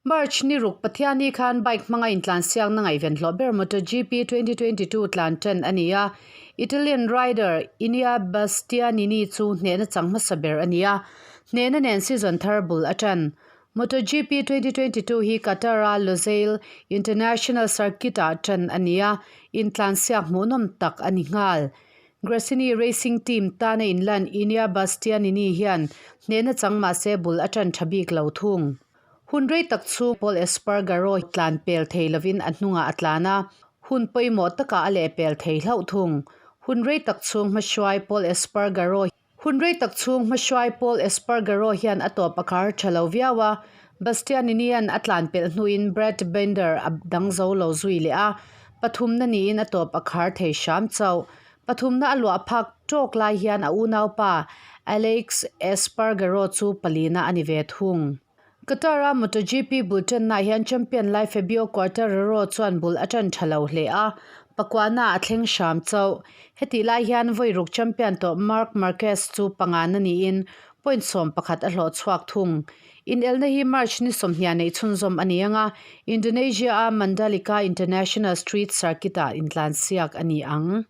March ni ruk Pathianni khan bike hmanga intlansiakna ngaihven hlawh ber MotoGP 2022 tlan ṭan a ni a, Italian rider Enea Bastianini chu hnehna chang hmasa ber a ni a, hnehna nen season thar bul a ṭan. MotoGP 2022 hi Qatar-a Lusail International Circuit-ah ṭan a ni a, intlansiak hmuhnawm tak a ni nghal. Gresini Racing Team tana inlan Enea Bastianini hian hnehna chang mahse bul a ṭan ṭha bik lo thung. Hun rei tak chhung Pol Espargaro tlan pel thei lovin a hnungah a tlan a, hun pawimawh takah a lehpel thei hlauh thung. Hun rei tak chhung hmahruai Pol Espargaro Hun rei tak chhung hmahruai Pol Espargaro hian a tawp a khar tha lo viau a, Bastianini-a'n a tlan pelh hnuin Brad Binder a dang zo lo zui leh a, pathumna niin a tawp a khar thei hram chauh. Pathumna a luah phak tawk lai hian a unaupa Aleix Espargaro chu palina a ni ve thung. Qatar-a MotoGP bul tannaah hian champion lai Fabio Quartararo chuan bul a tan tha lo hle a, pakuahna a thleng hram chauh. Hetih lai hian vawi ruk champion tawh Marc Marquez chu pangana niin point 11 a hlawh chhuak thung. Inelna hi March ni 20 neih chhunzawm a ni ang a, Indonesia-a Mandalika International Street Circuit-ah intlansiak a ni ang.